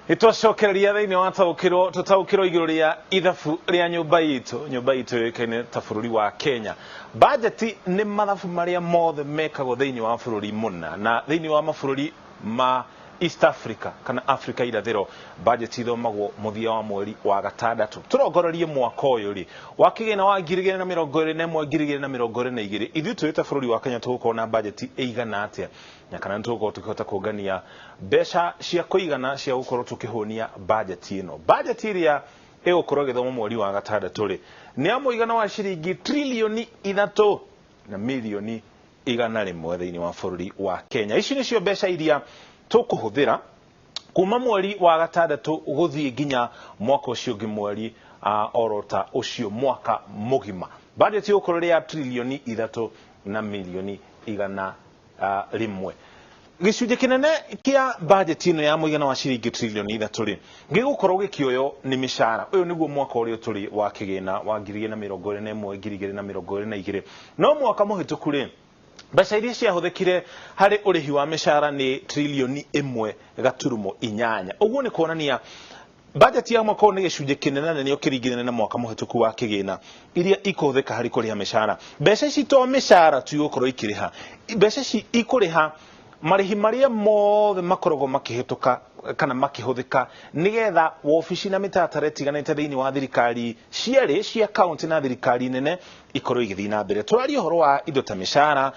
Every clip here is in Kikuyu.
Nĩtwacokereria thĩinĩ wa taũkĩrwo tũtaũkĩrwo igũrũ rĩa ithabu rĩa nyũmba itũ. Nyũmba itũ yũĩkaine ta bũrũri wa Kenya. Bajeti nĩ mathabu marĩa mothe mekagwo thĩinĩ wa bũrũri mũna na thĩinĩ wa mabũrũri ma East Africa kana Africa irathĩro. Bajeti ithomagwo mũthia wa mweri wa gatandatũ. Tũrongorerie mwaka ũyũ rĩ wa kĩgĩna wa 2021 2022, ithuĩ tũrĩ ta bũrũri wa Kenya tũgũkorwo na bajeti ĩigana atĩa na kana nĩ tũgũkorwo tũkĩhota kũngania mbeca cia kũigana cia gũkorwo tũkĩhũnia bajeti ĩno. Bajeti ĩrĩa ĩgũkorwo ĩgĩthomwo mweri wa gatandatũ rĩ nĩ ya mũigana wa ciringi trilioni 3 na mirioni 100 thĩinĩ wa bũrũri wa Kenya. Ici nĩcio mbeca iria tũkũhũthĩra kuma mweri wa gatandatũ gũthiĩ nginya mwaka ũcio ũngĩ mweri oro ta ũcio mwaka mũgima. Bajeti ĩgũkorwo ĩrĩ ya trilioni 3 na mirioni 100. Gĩcunjĩ kĩnene kĩa bajeti ĩno ya mũigana wa ciringi trilioni 3 rĩ gĩgũkorwo gĩkĩoywo nĩ mĩcara. Ũyũ nĩguo mwaka ũrĩa tũrĩ wa kĩgĩna wa 2021 2022. No mwaka mũhĩtũku rĩ, mbeca iria ciahũthĩkire harĩ ũrĩhi wa mĩcara nĩ trilioni 1.8. Ũguo nĩ kuonania bajeti ya mwaka ũyũ nĩ gĩcunjĩ kĩnene nene ũkĩringithania na mwaka mũhĩtũku wa kĩgĩna iria ikũhũthĩka harĩ kũrĩha mĩcara. Mbeca ici to mĩcara tu igũkorwo ikĩrĩha, mbeca ici ikũrĩha marĩhi marĩa mothe makoragwo makĩhĩtũka kana makĩhũthĩka nĩgetha wobici na mĩtaratara ĩtiganĩte thĩinĩ wa thirikari cierĩ cia kaunti na thirikari nene ikorwo igĩthiĩ na mbere. Tũraria ũhoro wa indo ta mĩcara,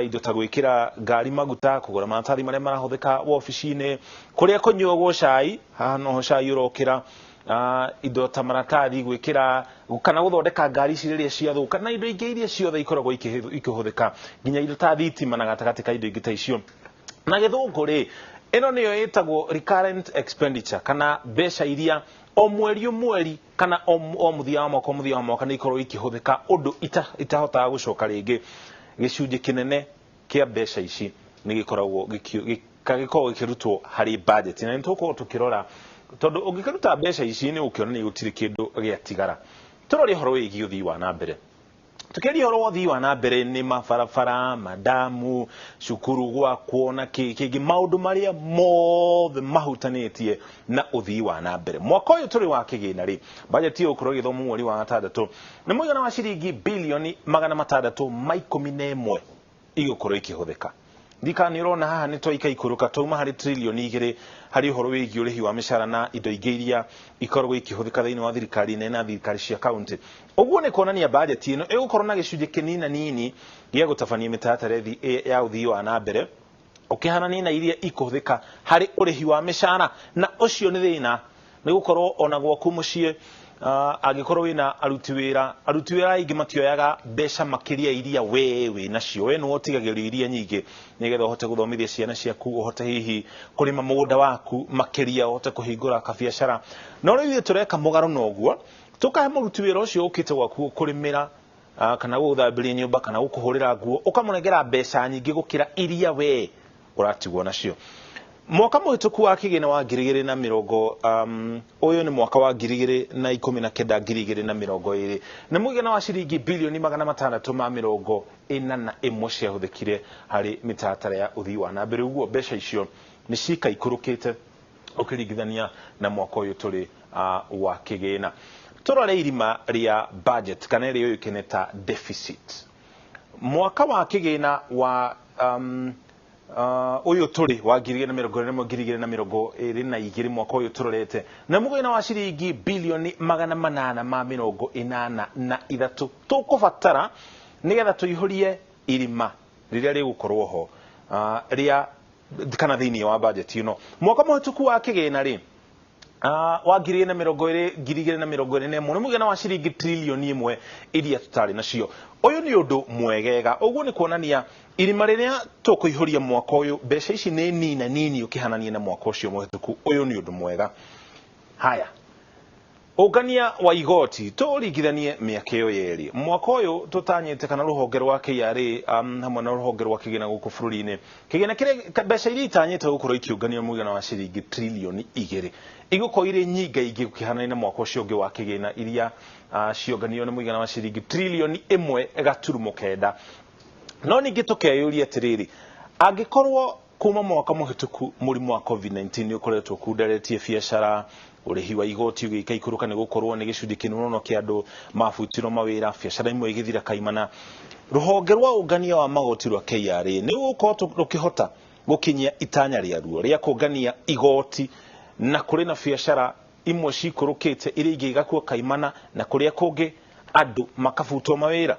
indo ta gwĩkĩra ngari maguta, kũgũra maratathi marĩa marahũthĩka wobici-inĩ, kũrĩa kũnyuagwo cai, haha noho cai ũrokĩra, indo ta maratathi, gwĩkĩra kana gũthondeka ngari ici rĩrĩa ciathũka na indo ingĩ iria ciothe ikoragwo ikĩhũthĩka, nginya indo ta thitima na gatagatĩ ka indo ingĩ ta icio. Na gĩthũngũ rĩ, ĩno nĩyo ĩtagwo recurrent expenditure kana mbeca iria o mweri o mweri kana o mũthia wa mwaka o mũthia wa mwaka nĩ ikoragwo ikĩhũthĩka ũndũ itahotaga gũcoka rĩngĩ. Gĩcunjĩ kĩnene kĩa mbeca ici nĩ gĩkoragwo gĩkoragwo gĩkĩrutwo harĩ budget, na nĩ tũgũkorwo tũkĩrora tondũ ũngĩkĩruta mbeca ici nĩ ũkĩonania gũtirĩ kĩndũ gĩatigara. Tũrore ũhoro wĩgiĩ ũthii wa na mbere. Tũkĩaria ũhoro wa ũthii wa na mbere nĩ mabarabara, mandamu, cukuru gwakwo na kĩ kĩngĩ, maũndũ marĩa mothe mahutanĩtie na ũthii wa na mbere. Mwaka ũyũ tũrĩ wa kĩgĩna rĩ, bajeti ĩgũkorwo ĩgĩthomwo mweri wa gatandatũ nĩ mũigana wa ciringi bilioni 611 igũkorwo ikĩhũthĩka. Ndikana nĩ ũrona haha nĩ twaikaikũrũka twauma harĩ trilioni 2 harĩ ũhoro wĩgiĩ ũrĩhi wa mĩcara na indo ingĩ iria ikoragwo ikĩhũthĩka thĩinĩ wa thirikari nene na thirikari cia kaunti. Ũguo nĩ kuonania bajeti ĩno ĩgũkorwo na gĩcunjĩ kĩnina nini gĩa gũtabania mĩtaratara ya ũthii wa na mbere ũkĩhanania na iria ikũhũthĩka harĩ ũrĩhi wa mĩcara, na ũcio nĩ thĩna nĩ gũkorwo ona gwaku mũciĩ angĩkorwo wĩna aruti wĩra, aruti wĩra aingĩ matioyaga mbeca makĩria iria we wĩ nacio, we nĩwe ũtigagĩrio iria nyingĩ nĩgetha ũhote gũthomithia ciana ciaku, ũhote hihi kũrĩma mũgũnda waku makĩria, ũhote kũhingũra kabiacara. No rĩu ithuĩ tũreka mũgarũ na ũguo, tũkahe mũruti wĩra ũcio ũkĩte gwaku gũkũrĩmĩra kana gũgũthambĩria nyũmba kana gũkũhũrĩra nguo, ũkamũnengera mbeca nyingĩ gũkĩra iria we ũratigwo nacio. Mwaka mũhĩtũku wa kĩgĩna wa ngiri igĩrĩ na mĩrongo ũyũ nĩ mwaka wa 2019 2020 nĩ mũigana wa ciringi bilioni 641 ciahũthĩkire harĩ mĩtaratara ya ũthii wa na mbere. Ũguo mbeca icio nĩ cikaikũrũkĩte ũkĩringithania na mwaka ũyũ tũrĩ wa kĩgĩna. Tũrore irima rĩa budget kana ĩrĩa yũĩkaine ta deficit. Mwaka wa kĩgĩna wa ũyũ tũrĩ wa 2021 2022 mwaka ũyũ tũrorete na mũigana wa ciringi bilioni 883 tũkũbatara nĩgetha tũihũrie irima rĩrĩa rĩgũkorwo ho rĩa kana thĩinĩ wa budget ĩno. Mwaka mũhĩtũku wa kĩgĩna rĩ wa 2020 2021 nĩ mũigana wa ciringi trilioni 1 iria tũtarĩ nacio. Ũyũ nĩ ũndũ mwegega. Ũguo nĩ kuonania irima rĩrĩa tũkũihũria mwaka ũyũ mbeca ici nĩ nina nini ũkĩhanania na mwaka ũcio mũhĩtũku. Ũyũ nĩ ũndũ mwega. Haya, ũngania wa igoti tũringithanie mĩaka ĩyo yerĩ. Mwaka ũyũ tũtanyĩte kana rũhonge rwa KRA hamwe na rũhonge rwa kĩgĩna gũkũ bũrũri-inĩ, kĩgĩna kĩrĩa mbeca iria itanyĩte gũkorwo ikĩũnganio mũigana wa ciringi trilioni 2 igũkorwo irĩ nyingaingĩ gũkĩhanania na mwaka ũcio ũngĩ wa kĩgĩna iria cionganio nĩ mũigana wa ciringi trilioni 1.9. No ningĩ tũkeyũria atĩrĩrĩ, angĩkorwo Kuma mwaka mũhĩtũku mũrimũ wa COVID-19 nĩ ũkoretwo ũkunderetie biacara, ũrĩhi wa igoti ũgĩikaikũrũka nĩ gũkorwo nĩ gĩcunjĩ kĩnene mũno kĩa andũ mabutirwo mawĩra, biacara imwe igĩthira kaimana. Rũhonge rwa ũngania wa magoti rwa KRA nĩ rũgũkorwo rũkĩhota gũkinyia itanya rĩaruo rĩa kũngania igoti, na kũrĩ na biacara imwe cikũrũkĩte iria ingĩ igakua kaimana, na kũrĩa kũngĩ andũ makabutwo mawĩra.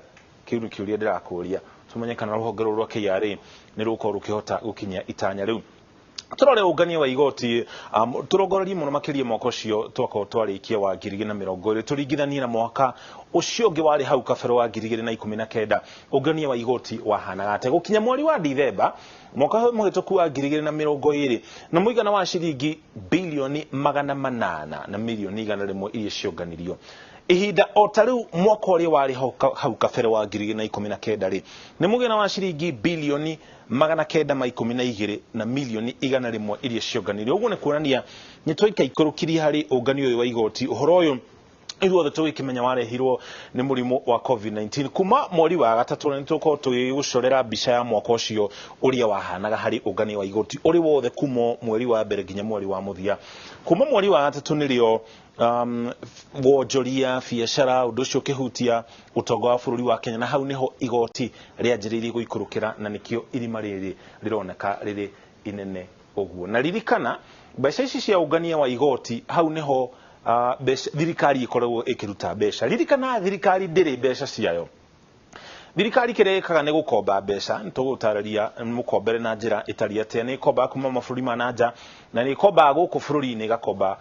Kĩu nĩ kĩũria ndĩrakũria, tũmenye kana rũhonge rũrũ rwa KRA nĩ rũgũkorwo rũkĩhota gũkinyia itanya rĩu. Tũrore ũngania wa igoti, tũrongorerie mũno makĩria mwaka ũcio twakorwo twarĩkia wa 2020, tũringithanie na mwaka ũcio ũngĩ warĩ hau kabere wa 2019, ũngania wa igoti wahanaga atĩa gũkinya mweri wa Dithemba mwaka mũhĩtũku wa 2020, na mũigana wa ciringi bilioni 800 na milioni 100 iria cionganirio. Ihinda o ta rĩu mwaka ũrĩa warĩ hau kabere wa 2019 rĩ, nĩ mũigana wa ciringi bilioni 912 na milioni 100 iria cionganirio. Ũguo nĩ kuonania nĩ twaikaikũrũkirie harĩ ũngania ũyũ wa igoti. Ũhoro ũyũ ithuothe tũgĩkĩmenya warehirwo nĩ mũrimũ wa COVID-19 kuma mweri wa gatatũ, na nĩtũgũkorwo tũgĩgũcorera mbica ya mwaka ũcio ũrĩa wahanaga harĩ ũngania wa igoti ũrĩ wothe kuma mweri wa mbere nginya mweri wa mũthia. Kuma mweri wa gatatũ nĩrĩo wonjoria biacara, ũndũ ũcio ũkĩhutia ũtonga wa bũrũri wa Kenya, na hau nĩho igoti rĩanjĩrĩirie gũikũrũkĩra, na nĩkĩo irima rĩrĩ rĩroneka rĩrĩ inene ũguo. Na ririkana, mbeca ici cia ũngania wa igoti, hau nĩho mbeca thirikari ĩkoragwo ĩkĩruta mbeca. Ririkana, thirikari ndĩrĩ mbeca ciayo. Thirikari kĩrĩa ĩkaga nĩ gũkomba mbeca. Nĩ tũgũtarĩria mũkombere na njĩra ĩtariĩ atĩa. Nĩ ĩkombaga kuma mabũrũri ma na nja, na nĩ ĩkombaga gũkũ bũrũri-inĩ, ĩgakomba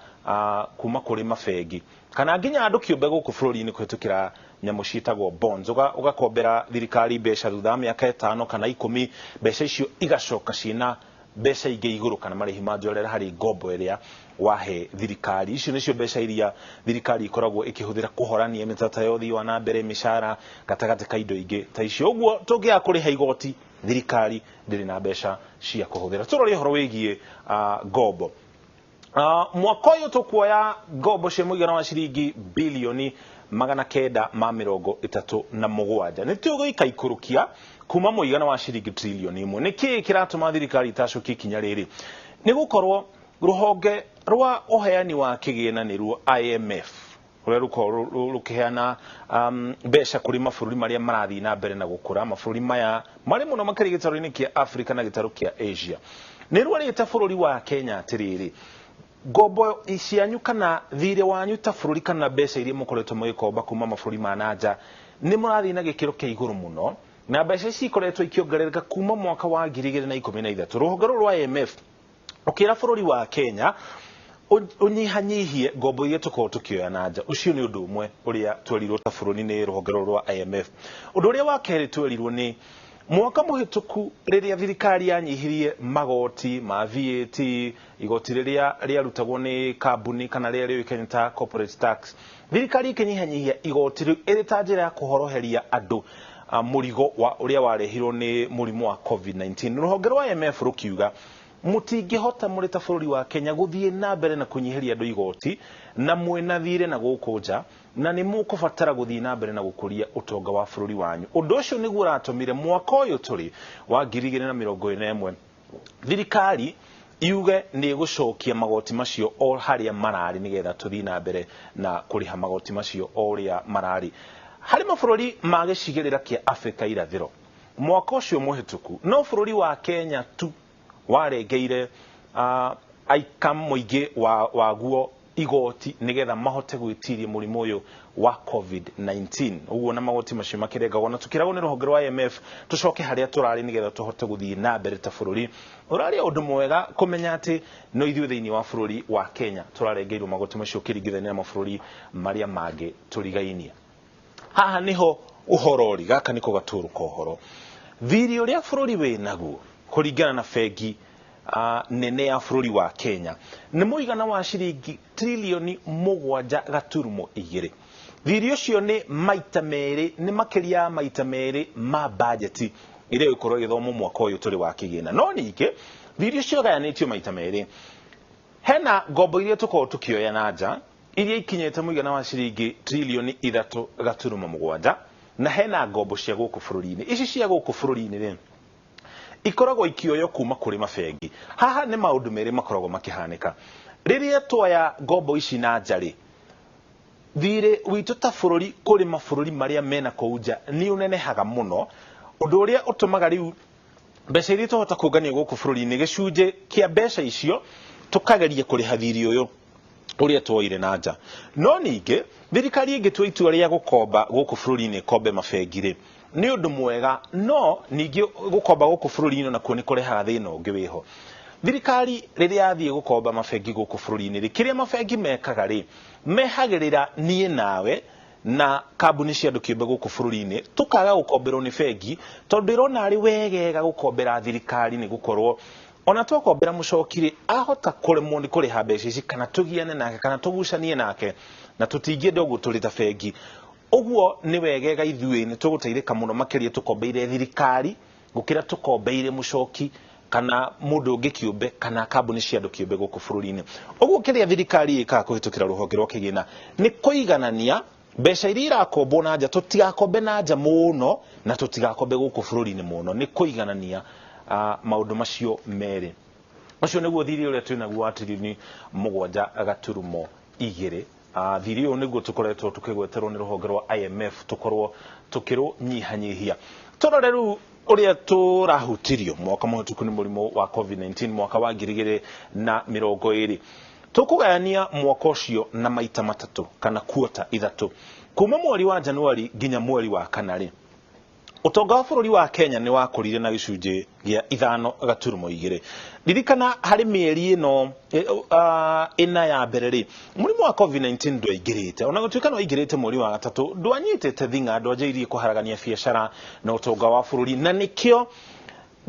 kuma kũrĩ mabengi kana nginya andũ kĩũmbe gũkũ bũrũri-inĩ kũhĩtũkĩra nyamũ ciĩtagwo bonds. Ũgakombera thirikari mbeca, thutha wa mĩaka 5 kana 10 mbeca icio igacoka ciĩna mbeca ingĩ igũrũ kana marĩhi ma njorera harĩ ngombo ĩrĩa wahe thirikari. Icio nĩcio mbeca iria thirikari ĩkoragwo ĩkĩhũthĩra kũhorania mĩtaratara ya ũthii wa na mbere, mĩcara, gatagatĩ ka indo ingĩ ta icio. Ũguo tũngĩaga kũrĩha igoti, thirikari ndĩrĩ na mbeca cia kũhũthĩra. Tũrore ũhoro wĩgiĩ ngombo. Mwaka ũyũ tũkuoya ngombo cia mũigana wa ciringi bilioni 937. Nĩ tũgũikaikũrũkia kuma mũigana wa ciringi trilioni 1. Nĩ kĩĩ kĩratũma thirikari ĩtacũkie ikinya rĩrĩ? Nĩ gũkorwo rũhonge rwa ũheani wa kĩgĩna, nĩruo IMF, rũrĩa rũkoragwo rũkĩheana mbeca kũrĩ mabũrũri marĩa marathiĩ na mbere na gũkũra, mabũrũri maya marĩ mũno makĩria gĩtarũ-inĩ kĩa Africa na gĩtarũ kĩa Asia, nĩ rwarĩte bũrũri wa Kenya atĩrĩrĩ, ngombo cianyu kana thirĩ wanyu ta bũrũri kana mbeca iria mũkoretwo mũgĩkomba kuma mabũrũri ma na nja nĩ mũrathiĩ na gĩkĩro kĩa igũrũ mũno, na mbeca ici ikoretwo ikĩongerereka kuma mwaka wa 2013. Rũhonge rũrũ rwa IMF ũkĩra bũrũri wa Kenya ũnyihanyihie ngombo iria tũkoragwo tũkĩoya na nja. Ũcio nĩ ũndũ ũmwe ũrĩa twerirwo ta bũrũri nĩ rũhonge rũrũ rwa IMF. Ũndũ ũrĩa wa kerĩ twerirwo nĩ mwaka mũhĩtũku, rĩrĩa thirikari yanyihirie magoti ma VAT, igoti rĩrĩa rĩarutagwo nĩ kambuni kana rĩrĩa rĩũĩkaine ta corporate tax, thirikari ĩkĩnyihanyihia igoti rĩu ĩrĩ ta njĩra ya kũhoroheria andũ mũrigo wa ũrĩa warehirwo nĩ mũrimũ wa COVID-19. Rũhonge rwa IMF rũkiuga mũtingĩhota mũrĩ ta bũrũri wa Kenya gũthiĩ na mbere na kũnyihĩria andũ igoti na mwĩna thirĩ na gũkũ nja, na nĩ mũkũbatara gũthiĩ na mbere na gũkũria ũtonga wa bũrũri wanyu. Ũndũ ũcio nĩguo ũratũmire mwaka ũyũ tũrĩ wa 2021 thirikari yuge nĩ ĩgũcokia magoti macio o harĩa mararĩ, nĩgetha tũthiĩ na mbere na kũrĩha magoti macio o ũrĩa mararĩ. Harĩ mabũrũri ma gĩcigĩrĩra kĩa Afrika irathĩro, mwaka ũcio mũhĩtũku no bũrũri wa Kenya tu warengeire aika mũingĩ waguo igoti nĩgetha mahote gwĩtiria mũrimũ ũyũ wa COVID-19. Ũguo na magoti macio makĩrengagwo, na tũkĩragwo nĩ rũhonge rwa IMF tũcoke harĩa tũrarĩ nĩgetha tũhote gũthiĩ na mbere ta bũrũri. Ũrarĩ ũndũ mwega kũmenya atĩ no ithuĩ thĩinĩ wa bũrũri wa Kenya tũrarengeirwo magoti macio ũkĩringithania na mabũrũri marĩa mangĩ tũrigainie. Haha niho ũhoro ũrĩ, gaka nĩko gatũrũ ka ũhoro. Thirĩ ũrĩa bũrũri wĩ naguo kũringana na bengi nene ya bũrũri wa Kenya nĩ mũigana wa ciringi trilioni 7.2. Thirĩ ũcio nĩ maita merĩ, nĩ makĩria ya maita merĩ ma bajeti ĩrĩa ĩgũkorwo ĩgĩthomwo mwaka ũyũ tũrĩ wa kĩgĩna. No ningĩ thirĩ ũcio ũgayanĩtio maita merĩ. Hena ngombo iria tũkoragwo tũkĩoya na nja iria ikinyĩte mũigana wa ciringi trilioni 3.7, na hena ngombo cia gũkũ bũrũri-inĩ. Ici cia gũkũ bũrũri-inĩ rĩ, Ikoragwo ikĩoywo kuma kũrĩ mabengi. Haha nĩ maũndũ merĩ makoragwo makĩhanĩka. Rĩrĩa tuoya ngombo ici na nja rĩ, thirĩ witũ ta bũrũri kũrĩ mabũrũri marĩa mena kũu nja nĩ ũnenehaga mũno, ũndũ ũrĩa ũtũmaga rĩu mbeca iria twahota kũngania gũkũ bũrũri-inĩ, gĩcunjĩ kĩa mbeca icio tũkageria kũrĩha thirĩ ũyũ ũrĩa tuoire na nja. No ningĩ thirikari ĩngĩtua itua rĩa gũkomba gũkũ bũrũri-inĩ, ĩkombe mabengi rĩ, nĩ ũndũ mwega, no ningĩ gũkomba gũkũ bũrũri-inĩ onakuo nĩ kũrehaga thĩna ũngĩ wĩho. Thirikari rĩrĩa yathiĩ gũkomba mabengi gũkũ bũrũri-inĩ rĩ, kĩrĩa mabengi mekaga rĩ, mehagĩrĩra niĩ nawe na kambuni cia andũ kĩũmbe gũkũ bũrũri-inĩ tũkaga gũkomberwo nĩ bengi, tondũ ĩrona arĩ wegega gũkombera thirikari, nĩ gũkorwo ona twakombera mũcoki rĩ, ahota kũremwo nĩ kũrĩha mbeca ici, kana tũgiane nake, kana tũgucanie nake, na tũtingĩenda ũguo tũrĩ ta bengi. Ũguo nĩ wegega ithuĩ nĩ tũgũteithĩka mũno makĩria tũkombeire thirikari gũkĩra tũkombeire mũcoki kana mũndũ ũngĩ kĩũmbe kana kambuni cia andũ kĩũmbe gũkũ bũrũri-inĩ. Ũguo kĩrĩa thirikari ĩkaga kũhĩtũkĩra rũhonge rwa kĩgĩna nĩ kũiganania mbeca iria irakombwo na nja, tũtigakombe na nja mũno na tũtigakombe gũkũ bũrũri-inĩ mũno, nĩ kũiganania maũndũ macio merĩ. Ũcio nĩguo thirĩ ũrĩa twĩnaguo wa tririoni 7.2. Thirĩ ũyũ nĩguo tũkoretwo tũkĩgweterwo nĩ rũhonge rwa IMF tũkorwo tũkĩrũnyihanyihia. Tũrore rĩu ũrĩa tũrahutirio mwaka mũhĩtũku nĩ mũrimũ wa COVID-19 mwaka wa 2020. Tũkũgayania mwaka ũcio na maita matatũ kana kuota ithatũ. Kuma mweri wa Januari nginya mweri wa kana rĩ, ũtonga wa bũrũri wa Kenya nĩ wakũrire na gĩcunjĩ gĩa 5.2. Ririkana harĩ mĩeri ĩno ĩna ya mbere rĩ, mũrimũ wa COVID-19 ndwaingĩrĩte. Ona gũtuĩka nĩ waingĩrĩte mweri wa gatatũ, ndwanyitĩte thing'a, ndwanjĩrĩirie kũharagania biacara na ũtonga wa bũrũri, na nĩkĩo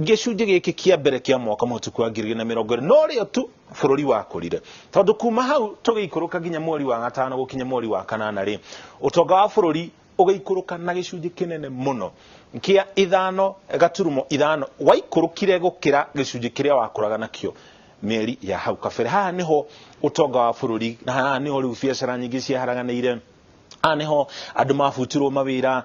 gĩcunjĩ gĩkĩ kĩa mbere kĩa mwaka mũhĩtũku wa 2020 no rĩo tu bũrũri wakũrire, tondũ kuma hau tũgĩikũrũka nginya mweri wa gatano gũkinya mweri wa kanana rĩ, ũtonga wa bũrũri ũgĩikũrũka na gĩcunjĩ kĩnene mũno kĩa 5.5, waikũrũkire gũkĩra gĩcunjĩ kĩrĩa wakũraga nakĩo mĩeri ya hau kabere. Haha nĩho ũtonga wa bũrũri, na haha nĩho rĩu biacara nyingĩ ciaharaganĩire, haha nĩho andũ mabutirwo mawĩra,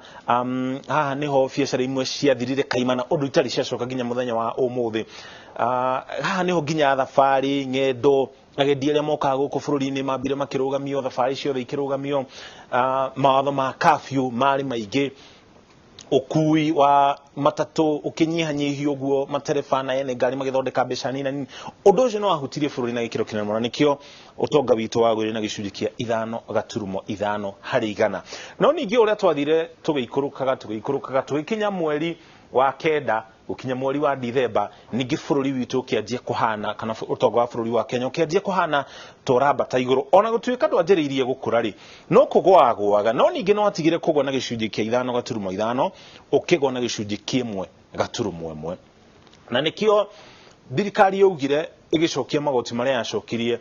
haha nĩho biacara imwe ciathirire kaimana ũndũ itarĩ ciacoka nginya mũthenya wa ũmũthĩ. Haha nĩho nginya thabarĩ, ng'endo, agendi arĩa mokaga gũkũ bũrũri-inĩ mambire makĩrũgamio, thabarĩ ciothe ikĩrũgamio, mawatho ma curfew marĩ maingĩ, ũkui wa matatũ ũkĩnyihanyihio ũguo, matereba na ene ngari magĩthondeka mbeca nini nini. Ũndũ ũcio nĩ wahutirie bũrũri na gĩkĩro kĩnene mũno, nĩkĩo ũtonga witũ wagũire na gĩcunjĩ kĩa 5.5 harĩ igana. No ningĩ ũrĩa twathire tũgĩikũrũkaga tũgĩikũrũkaga tũgĩkinya mweri wa kenda gũkinya mweri wa Dithemba, ningĩ bũrũri witũ ũkĩanjia kũhana, kana ũtonga wa bũrũri wa Kenya ũkĩanjia kũhana ta ũrambata igũrũ. Ona gũtuĩka ndwanjĩrĩirie gũkũra rĩ, no kũgũagũaga, no ningĩ no watigire kũgũa na gĩcunjĩ kĩa 5.5, ũkĩgũa na gĩcunjĩ kĩa 1.1. Na nĩkĩo thirikari yaugire ĩgĩcokia magoti marĩa yacokirie,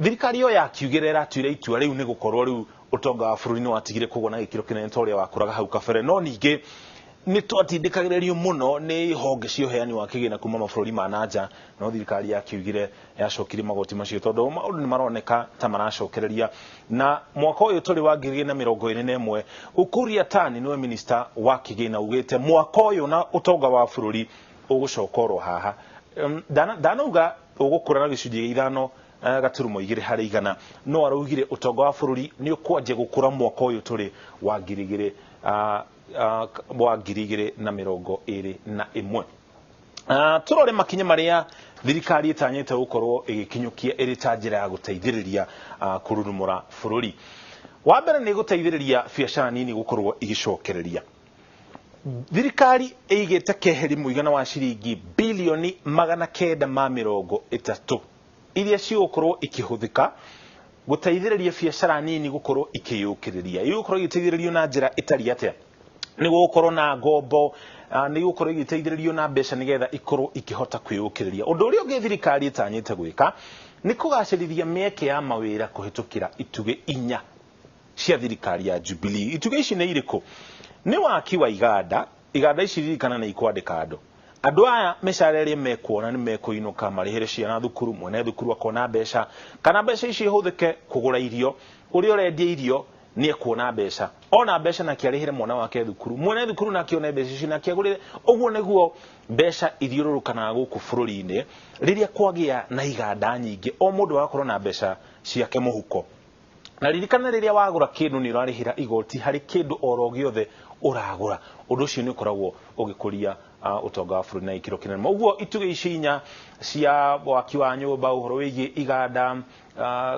thirikari ĩyo yakiugire ĩratuire itua rĩu nĩ gũkorwo rĩu ũtonga wa bũrũri nĩ watigire kũgũa na gĩkĩro kĩnene ta ũrĩa wakũraga hau kabere. No ningĩ nĩ twatindĩkagĩrĩrio mũno nĩ honge cia ũheani wa kĩgĩna kuma mabũrũri ma na nja, no thirikari yakiugire yacokirie magoti macio tondũ maũndũ nĩ maroneka ta maracokereria. Na mwaka ũyũ tũrĩ wa 2021, Ukur Yatani nĩwe minista wa kĩgĩna ugĩte mwaka ũyũ na ũtonga wa bũrũri ũgũcoka oro haha. Ndanauga ũgũkũra na gĩcunjĩ gĩa 5.2 harĩ igana, no araugire ũtonga wa bũrũri nĩ ũkwanjia gũkũra mwaka ũyũ tũrĩ wa ngiri igĩrĩ, wa 2021. Tũrore makinya marĩa thirikari ĩtanyĩte gũkorwo ĩgĩkinyũkia ĩrĩ ta njĩra ya gũteithĩrĩria kũrurumũra bũrũri. Wa mbere nĩ gũteithĩrĩria biacara nini gũkorwo igĩcokereria. Thirikari ĩigĩte keheri mũigana wa ciringi bilioni 930 iria cigũkorwo ikĩhũthĩka gũteithĩrĩria biacara nini gũkorwo ikĩyũkĩrĩria. Igũkorwo igĩteithĩrĩrio na njĩra ĩtariĩ atĩa? Nĩ gũgũkorwo na ngombo, nĩ igũkorwo igĩteithĩrĩrio na mbeca nĩgetha ikorwo ikĩhota kwĩyũkĩrĩria. Ũndũ ũrĩa ũngĩ thirikari ĩtanyĩte gwĩka nĩ kũgacĩrithia mĩeke ya mawĩra kũhĩtũkĩra itugĩ inya cia thirikari ya Jubilee. Itugĩ ici nĩ irĩkũ? Nĩ waki wa iganda. Iganda ici ririkana nĩ ikwandĩka andũ. Andũ aya mĩcara ĩrĩa mekuona nĩ mekũinũka marĩhĩre ciana thukuru, mwene thukuru akona mbeca, kana mbeca ici ihũthĩke kũgũra irio, ũrĩa ũrendia irio Nĩ ekuona mbeca, ona mbeca nake arĩhĩre mwana wake thukuru, mwene thukuru nake one mbeca icio nake agũrĩre. Ũguo nĩguo mbeca ithiũrũrũkanaga gũkũ bũrũri-inĩ. Rĩrĩa kwagĩa na iganda nyingĩ, o mũndũ agakorwo na mbeca ciake mũhuko. Na ririkana, rĩrĩa wagũra kĩndũ nĩ ũrarĩhĩra igoti harĩ kĩndũ oro gĩothe ũragũra. Ũndũ ũcio nĩ ũkoragwo ũgĩkũria ũtonga wa bũrũri na gĩkĩro kĩnene. Ũguo itugĩ ici inya cia waki wa nyũmba, ũhoro wĩgiĩ iganda,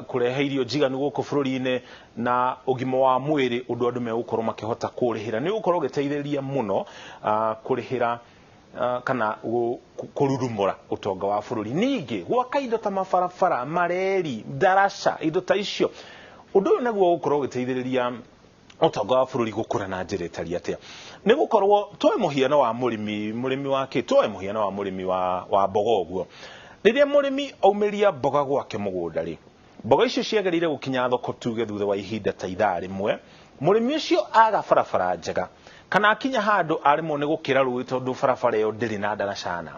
kũrehe irio njiganu gũkũ bũrũri-inĩ na ũgima wa mwĩrĩ, ũndũ andũ megũkorwo makĩhota kũrĩhĩra, nĩ ũgũkorwo ũgĩteithĩrĩria mũno kũrĩhĩra kana kũrurumũra ũtonga wa bũrũri. Ningĩ gwaka indo ta mabarabara, mareri, ndaraca, indo ta icio, ũndũ ũyũ naguo ũgũkorwo ũgĩteithĩrĩria ũtonga wa bũrũri gũkũra na njĩra ĩtariĩ atĩa? Nĩ gũkorwo tuoe mũhiano wa mũrĩmi, mũrĩmi wa kĩ, tuoe mũhiano wa mũrĩmi wa mboga. Ũguo rĩrĩa mũrĩmi aumĩria mboga gwake mũgũnda rĩ, mboga icio ciagĩrĩire gũkinya thoko tuge thutha wa ihinda ta ithaa rĩmwe. Mũrĩmi ũcio aga barabara njega kana akinya handũ aremwo nĩ gũkĩra rũĩ tondũ barabara ĩyo ndĩrĩ na ndaracana,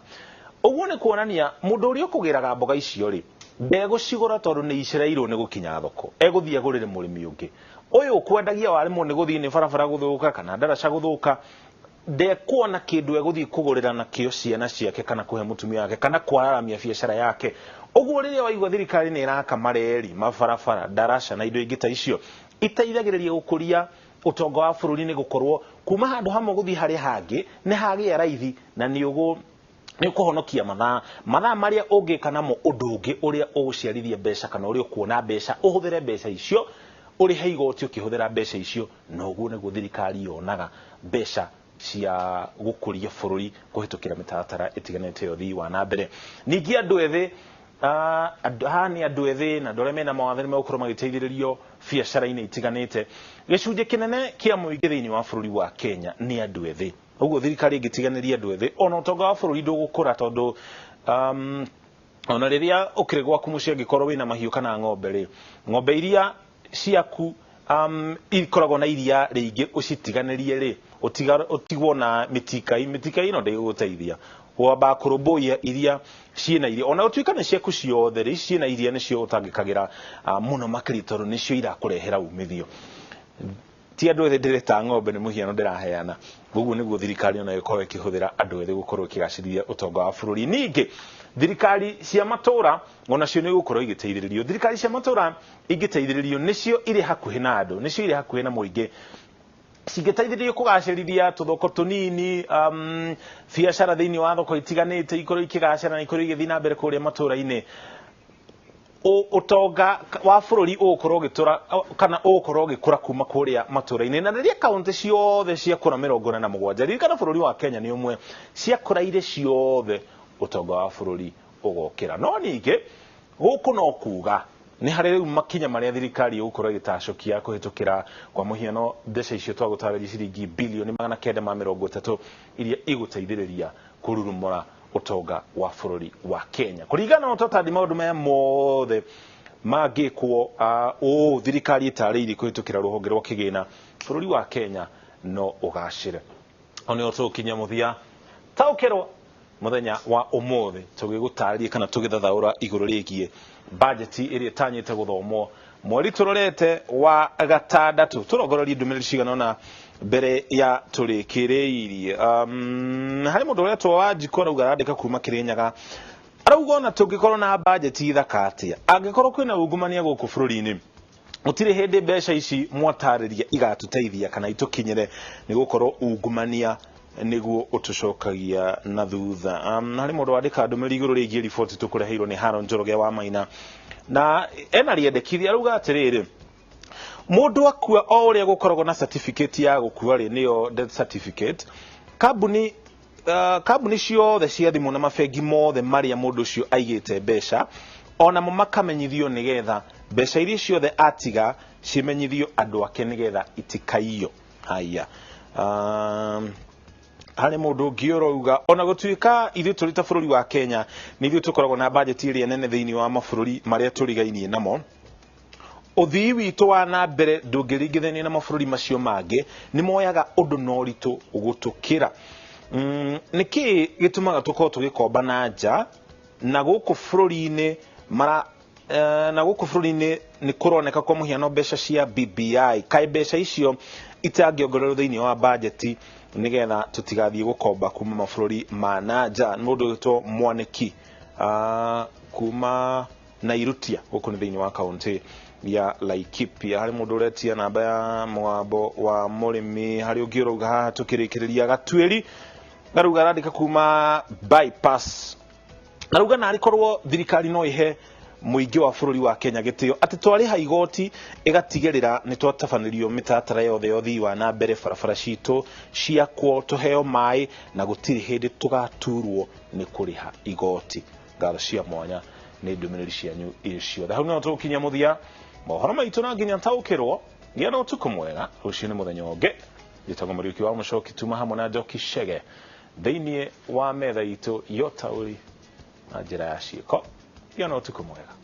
ũguo nĩ kuonania mũndũ ũrĩa ũkũgĩraga mboga icio rĩ, ndegũcigũra tondũ nĩ icereirwo nĩ gũkinya thoko. Egũthiĩ agũrĩre mũrĩmi ũngĩ. Ũyũ ũkwendagia waremwo nĩ gũthiĩ nĩ barabara gũthũka kana ndaraca gũthũka, ndekuona kĩndũ egũthiĩ kũgũrĩra nakĩo ciana ciake kana kũhe mũtumia wake kana kwararamia biacara yake. Ũguo rĩrĩa waigua thirikari nĩ ĩraka mareri, mabarabara, ndaraca na indo ingĩ ta icio, iteithagĩrĩria gũkũria ũtonga wa bũrũri, nĩ gũkorwo kuma handũ hamwe gũthiĩ harĩa hangĩ nĩ hagĩa raithi na nĩ ũgũ nĩ ũkũhonokia mathaa, mathaa marĩa ũngĩka namo ũndũ ũngĩ ũrĩa ũgũciarithia mbeca kana ũrĩa ũkuona mbeca, ũhũthĩre mbeca icio, ũrĩhe igoti ũkĩhũthĩra mbeca icio. Na ũguo nĩguo thirikari yonaga mbeca cia gũkũria bũrũri kũhĩtũkĩra mĩtaratara ĩtiganĩte ya ũthii wa na mbere. Ningĩ andũ ethĩ, haha nĩ andũ ethĩ na andũ arĩa mena mawathe nĩ megũkorwo magĩteithĩrĩrio biacara-inĩ itiganĩte. Gĩcunjĩ kĩnene kĩa mũingĩ thĩinĩ wa bũrũri wa Kenya nĩ andũ ethĩ. Ũguo thirikari ĩngĩtiganĩria andũ ethĩ, ona ũtonga wa bũrũri ndũgũkũra, tondũ ona rĩrĩa ũkĩrĩ gwaku mũciĩ, angĩkorwo wĩna mahiũ kana ng'ombe rĩ, ng'ombe iria ciaku ikoragwo na iria rĩingĩ, ũcitiganĩrie rĩ, ũtigwo na mĩtikai, mĩtikai ĩno ndĩgũgũteithia. Wambaga kũrũmbũiya iria ciĩna iria, ona gũtuĩka nĩ ciaku ciothe rĩ, ici ciĩna iria nĩcio ũtangĩkagĩra mũno makĩria tondũ nĩcio irakũrehera umithio. Ti andũ ethĩ ndĩreta ng'ombe, nĩ mũhiano ndĩraheana. Ũguo nĩguo thirikari ona ĩkorwo ĩkĩhũthĩra andũ ethĩ gũkorwo ĩkĩgacĩrithia ũtonga wa bũrũri. Ningĩ thirikari cia matũra onacio nĩ igũkorwo igĩteithĩrĩrio. Thirikari cia matũra ingĩteithĩrĩrio, nĩcio irĩ hakuhĩ na andũ, nĩcio irĩ hakuhĩ na mũingĩ. Cingĩteithĩrĩrio kũgacĩrithia tũthoko tũnini, biacara thĩinĩ wa thoko itiganĩte ikorwo ikĩgacĩra na ikorwo igĩthiĩ na mbere kũrĩa matũra-inĩ, ũtonga wa bũrũri ũgũkorwo ũgĩtũra kana ũgũkorwo ũgĩkũra kuma kũrĩa matũra-inĩ. Na rĩrĩa kaũntĩ ciothe ciakũra 47, ririkana bũrũri wa Kenya nĩ ũmwe, ciakũra irĩ ciothe, ũtonga wa bũrũri ũgokĩra. No ningĩ gũkũ no kuga nĩ harĩ rĩu makinya marĩa thirikari ĩgũkorwo ĩgĩtacũkia kũhĩtũkĩra, kwa mũhiano, mbeca icio twagũtarĩria, ciringi bilioni 930 iria igũteithĩrĩria kũrurumũra ũtonga wa bũrũri wa Kenya. Kũringana na ũtotandi, maũndũ maya mothe mangĩkwo ũũ thirikari ĩtarĩirie kũhĩtũkĩra rũhonge rwa kĩgĩna, bũrũri wa Kenya no ũgacĩre. O nĩho tũgũkinyia mũthia Taũkĩrwo mũthenya wa ũmũthĩ, tũgĩgũtarĩria kana tũgĩthathaũra igũrũ rĩgiĩ bajeti ĩrĩa ĩtanyĩte gũthomwo mweri tũrorete wa gatandatũ. Tũrongorerie ndũmĩrĩri cigana ũna mbere ya tũrĩkĩrĩirie. Harĩ mũndũ ũretwo Wanjikũ arauga, arandĩka kuma Kĩrĩnyaga, arauga ona tũngĩkorwo na bajeti thaka atĩa, angĩkorwo kwĩna ungumania gũkũ bũrũri-inĩ, gũtirĩ hĩndĩ mbeca ici mwatarĩria igatũteithia kana itũkinyĩre, nĩ gũkorwo ungumania nĩguo ũtũcokagia na thutha. Harĩ mũndũ wandĩka ndũmĩrĩri igũrũ rĩgiĩ riboti tũkũreheirwo nĩ Haron Njoroge wa Maina, na ena rĩendekithia, arauga atĩrĩrĩ, mũndũ akua, o ũrĩa gũkoragwo na certificate ya gũkua rĩ, nĩyo death certificate, kambuni ciothe cia thimũ na mabengi mothe marĩa mũndũ ũcio aigĩte mbeca onamo makamenyithio, nĩgetha mbeca iria ciothe atiga cimenyithio andũ ake nĩgetha itikaiyo. Haya, harĩ mũndũ ũngĩ ũrauga ona gũtuĩka ithuĩ tũrĩ ta bũrũri wa Kenya nĩ ithuĩ tũkoragwo na bajeti ĩrĩa nene thĩinĩ wa mabũrũri marĩa tũrigainie namo, ũthii witũ wa na mbere ndũngĩringithanio na mabũrũri macio mangĩ. Nĩ moyaga ũndũ na ũritũ gũtũkĩra. Nĩkĩ gĩtũmaga tũkorwo tũgĩkomba na nja na gũkũ bũrũri-inĩ mara Na gũkũ bũrũri-inĩ nĩ kũroneka kwa mũhiano mbeca cia BBI, kaĩ mbeca icio itangĩongererwo thĩinĩ wa bajeti nĩgetha tũtigathiĩ gũkomba kuma mabũrũri ma na nja. Nĩ mũndũ ũgwĩtwo Mwanĩki kuma Nairutia, gũkũ nĩ thĩinĩ wa kaũntĩ ya Laikipia. Harĩ mũndũ ũretia namba ya mũgambo wa mũrĩmi, harĩ ũngĩ ũrauga haha tũkĩrĩkĩrĩria Gatuĩri arauga arandĩka kuma bypass, arauga narĩ korwo thirikari no ĩhe mũingĩ wa bũrũri wa Kenya gĩtĩo atĩ twarĩha igoti ĩgatigĩrĩra nĩ twatabanĩrio mĩtaratara yothe ya ũthii wa na mbere, barabara citũ ciakwo, tũheo maĩ, na gũtirĩ hĩndĩ tũgaturwo nĩ kũrĩha igoti. Ngatho cia mwanya nĩ ndũmĩrĩri cianyu irĩ ciothe. Hau nĩho tũgũkinyia mũthia mohoro maitũ, na nginya taũkĩrwo gĩa na ũtukũ mwega. Rũciũ nĩ mũthenya ũngĩ. Njĩtagwo Mũriũki wa Mũcoki, tuma hamwe na Njoki Chege thĩinĩ wa metha itũ ya ũtaũri na njĩra ya ciĩko. Gĩa na ũtukũ mwega.